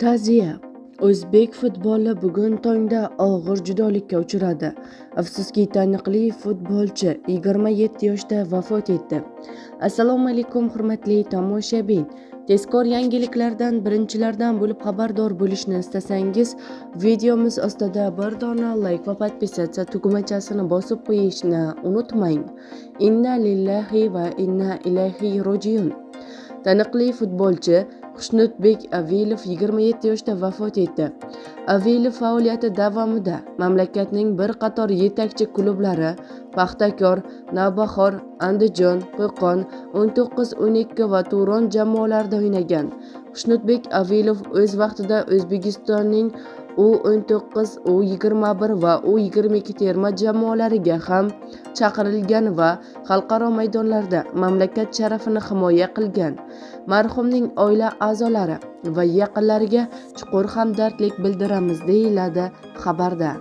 Ta'ziya. O'zbek futboli bugun tongda og'ir judolikka uchradi. Afsuski, taniqli futbolchi 27 yoshda vafot etdi. Assalomu alaykum, hurmatli tomoshabin. Tezkor yangiliklardan birinchilardan bo'lib xabardor bo'lishni istasangiz, videomiz ostida bir dona like va подписаться tugmachasini bosib qo'yishni unutmang. Inna lillahi va inna ilayhi rojiun. Taniqli futbolchi Xushnudbek Avilov 27 yoshda vafot etdi. Avilov faoliyati davomida mamlakatning bir qator yetakchi klublari Paxtakor, Navbahor, Andijon, Qo'qon, 1912 va Turon jamoalarida o'ynagan. Xushnudbek Avilov o'z vaqtida O'zbekistonning U19, U21 va U22 terma jamoalariga ham chaqirilgan va xalqaro maydonlarda mamlakat sharafini himoya qilgan. Marhumning oila a'zolari va yaqinlariga chuqur hamdardlik bildiramiz, deyiladi xabarda.